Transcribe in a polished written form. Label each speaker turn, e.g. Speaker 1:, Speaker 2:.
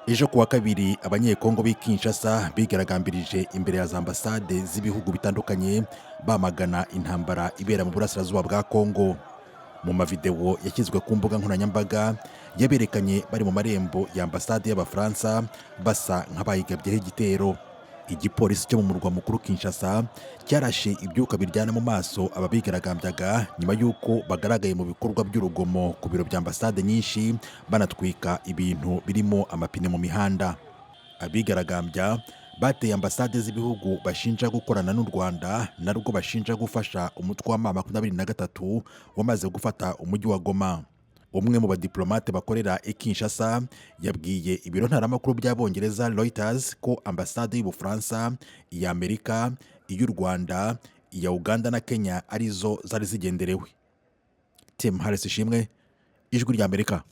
Speaker 1: Ejo kuwa kabiri, Abanyekongo b'i Kinshasa bigaragambirije imbere ya za ambasade z'ibihugu bitandukanye, bamagana intambara ibera mu burasirazuba bwa Kongo. Mu mavidewo yashyizwe ku mbuga nkoranyambaga, yaberekanye bari mu marembo ya ambasade y'Abafaransa, basa nk'abayigabyeho igitero. Igipolisi cyo mu murwa mukuru Kinshasa cyarashe ibyuka biryana mu maso ababigaragambyaga, nyuma y'uko bagaragaye mu bikorwa by'urugomo ku biro bya ambasade nyinshi, banatwika ibintu birimo amapine mu mihanda. Abigaragambya bateye ambasade z'ibihugu bashinja gukorana n'u Rwanda, narwo bashinja gufasha umutwe wa M23 wamaze gufata umujyi wa Goma. Umwe mu badiplomate bakorera i Kinshasa yabwiye ibiro ntaramakuru by'Abongereza Reuters ko ambasade y'Ubufaransa, iya Amerika, iy'u Rwanda, iya Uganda na Kenya arizo zari zigenderewe. Tim Harris Ishimwe, Ijwi ry'Amerika.